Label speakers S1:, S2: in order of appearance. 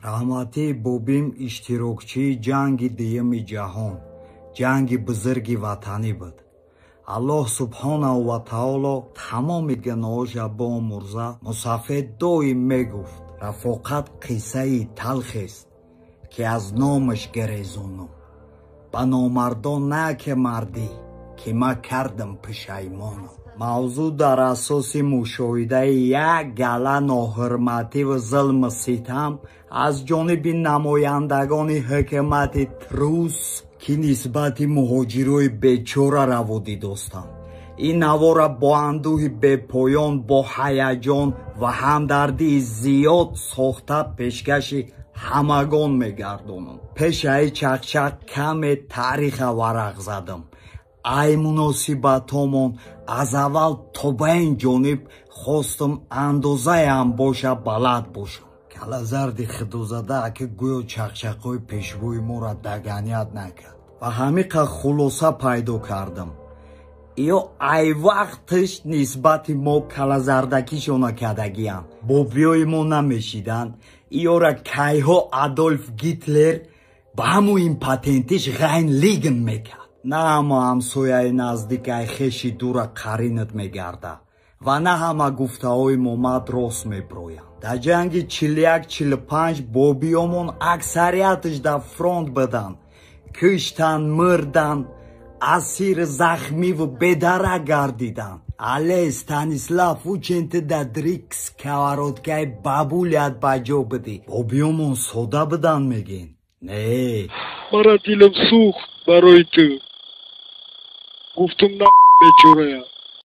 S1: Раҳматии бобим иштирокчии ҷанги дуюми ҷаҳон, ҷанги бузурги ватанӣ буд. Аллоҳ субҳонаҳу ва таоло тамоми гуноҳоша биомӯрза. Мусафед доим мегуфт: рафоқат қиссаи талхест, ки аз номаш гирезонум. Ба номардон на ки мардӣ, ки ма кардам пушаймонам. Мавзӯъ дар асоси мушоҳидаи як гала ноҳурмативу зулму ситам аз ҷониби намояндагони ҳукумати трус, ки нисбати муҳоҷирои бечора раводӣ достанд. Ин навора бо андӯҳи бепоён, бо ҳаяҷон ва ҳамдардии зиёд сохта пешкаши ҳамагон мегардонам. Пешаи чақчақ каме таъриха варақ задам. Ай муносибатҳомон аз аввал то ба ин ҷониб хостум андозаям боша балад бошам. Калазарди худозада аки гӯё чақчақҳои пешвои моро даганият накард ва ҳамиқа хулоса пайдо кардам. Ё ай вақташ нисбати мо калазардакишона кардагиянд. Бобиёи мо намешиданд. Иёра кайҳо Адольф Гитлер ба ҳамун импотентиш ғайн лигн мекард. На ҳама ҳамсояи наздик ай хеши дура қаринат мегардад ва на ҳама гуфтаҳои момад рост меброянд. Дар ҷанги 41-45 бобиёмон аксарияташ дар фронт буданд, киштанд, мурданд, асир, захмиву бедарак гардиданд. Але Станислав ученти да дрикс кавароткаи бабулят ба ҷо будӣ. Бобиёмон сода буданд, мегӯен? Не.
S2: Мара дилам сӯхт барои ту. Гуфтум, на, бечорая.